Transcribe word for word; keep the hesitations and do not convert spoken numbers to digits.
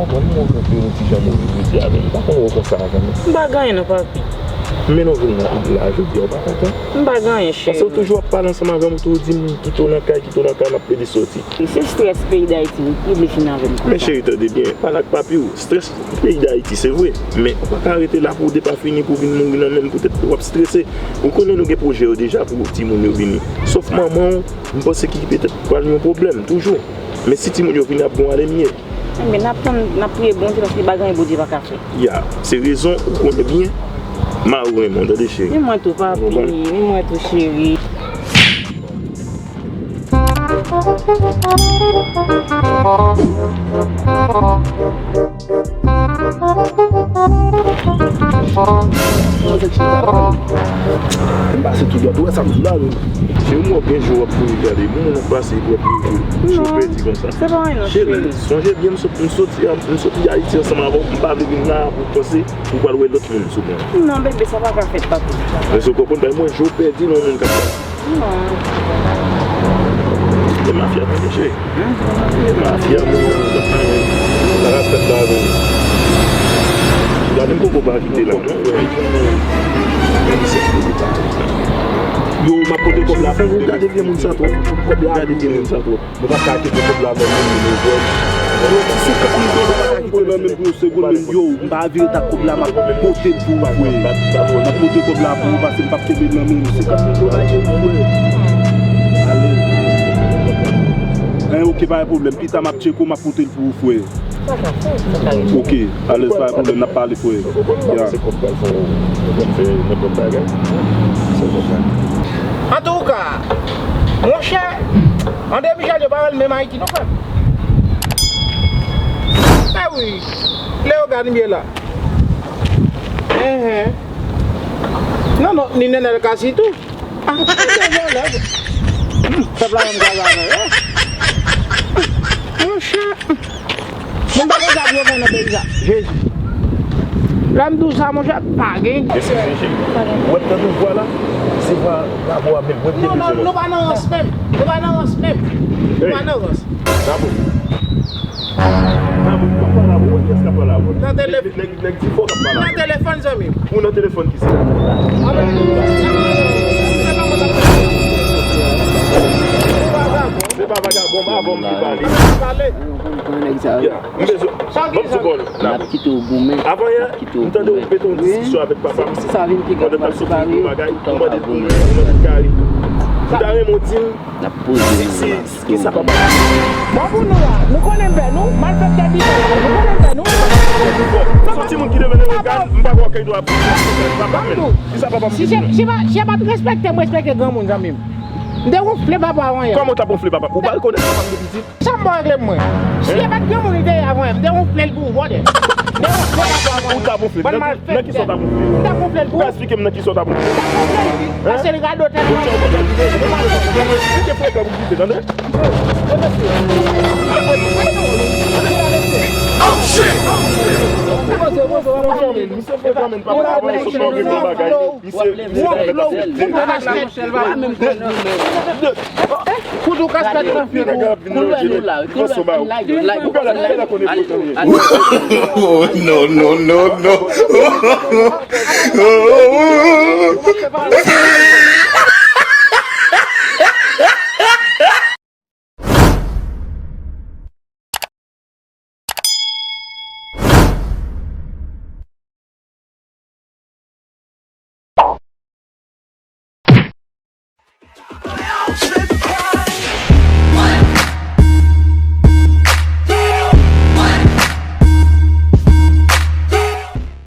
Bon, m wè w kanpe yon ti jan move jodi a, men m pa konn wè w konsa avan, non. M pa gen anyen non, papi. Men non vin la, la jodi a, ou pa kontan? M pa gen anyen, cheri. Paske w toujou ap pale ansanm avè m, ou toujou di m kite w nan kay, kite w nan kay, m ap plede soti. Se strès peyi Dayiti wi ki vle fini avè m konsa. Men cheri, tande byen, pale ak papi w. Strès peyi Dayiti, se vre. Men ou pa ka rete la pou w depafini, pou w vin mouri nan men l, poutèt w ap strese. Ou konnen nou gen pwojè yo deja pou timoun yo vini. Sof manman w, m panse ki petèt pral yon pwoblèm toujou. Men si timoun yo vini, ap gon alemye. Enben, n ap tann, n ap priye Bondye, paske pa gen anyen Bondye pa ka fè. Ya, se rezon, ou konnen byen, mari w renmen w, tande cheri. Men mwen tou, papi, men mwen tou, cheri. M pase tou dwat, ou wè sa m di la, wi. Se yon mò gen jou w ap kouri gade, moun ap pase epi w ap kouri, jou pèdi konsa. Se pa anyen non, cheri, cheri. Sonje byen, m sot, m soti, m soti Ayiti ansanm avè w, m pa vle vin la pou panse ou pral wè lòt moun sou mwen. Non, bebe, sa pa ka fèt, papi. Èske w konprann? Bay mwen jou pèdi nan yon moun k ap pase. Non. E mafya tande cheri. E mafya moun k ap pale. Sa k ap fèt la menm? Gade m poko pa kite la. Yo, m ap pote kòb la. Gade vye moun sa twòp. Gade vye moun sa twòp. Mwen pa ka kite kòb la ban moun, moun yo vòl. Yo, ti senkant mil dola pa ka kite nan men m pou yon segonn, men yo, m pa vire tak kòb la, m ap pote l pou ou, frè. M ap pote kòb la pou ou, paske m p ap kenbe l nan men m. Senkant mil dola, frè. Alèz. Hein, ok, pa gen pwoblèm. Pita m ap tcheke w, m ap pote l pou ou, frè. Ok, alèz, pa gen pwoblèm, n ap pale, frè. Ya. Antouka, monchè, André Michel, yo pa wè l menm Ayiti non, frè m. Ah wi, Leogane m ye la. Enhen. Non, non, ni Nenel Cassy tou. Ah, se vòlè. Pèp la menm gaz avè yo. Monchè. Moun pa konn sa pou yo fè nan peyi sa. Jezi. Lè m di w sa, monchè, pa gen. Mesye, mesye, ou wè tande vwa la? Se vwa Gabo a menm, mwen te bezwen. Non, non, nou pa nan rans menm. Nou pa nan rans menm. Nou pa nan rans. Gabo. Gabo, ou pa pale avè w, kiyès k ap pale avè w? Nan telefòn. Nèg, nèg, nèg di fò k ap pale avè w. Nan telefòn, zanmi m. Ou nan telefòn kisa? Se pa vagabon, pa avè w m te pale. Ya, m bezwen. Ban m ti kòl. N ap kite w goumen. Avan yè, m tande w mete yon diskisyon avèk papa m. Pandan n t ap sot pou yon bagay, ou mande l pou mwen, ou mande l kari. M ta renmen w di m si, si, kisa papa m. Bon, pou nou la, nou konnen m pè nou, malfektè biten la, nou konnen m pè nou. Bon, se yon timoun ki demen nan yon gad, m pa kwè w gen dwa ap di papa m. Kisa papa m te di nou? Si se pa, si se pa t respekte m respekte granmoun, zanmi m. M te wonfle papa w avan yè. Kòman w t ap wonfle papa? Ou pa rekonèt papa m depi piti? Sa m ba w regle mwen? Si e pa t granmoun li te ye avan yè, m te wonfle l pou ou, brother. M te wonfle papa w avan yè. Ou t ap wonfle? Nan, nan ki sa w t ap wonfle? M t ap wonfle l pou ou. Ou ka esplike m nan ki sa w t ap wonfle? M t ap wonfle l, wi. Paske l radotè. Ou te frekan pou kite, tande? Oh, shit! Misye frekan, men papa w sot nan yon bagay. Misye, misye, Kout ou kaskèt nan figi w. Koulè nou la, koulè nou la. Oh, no, no, no, no.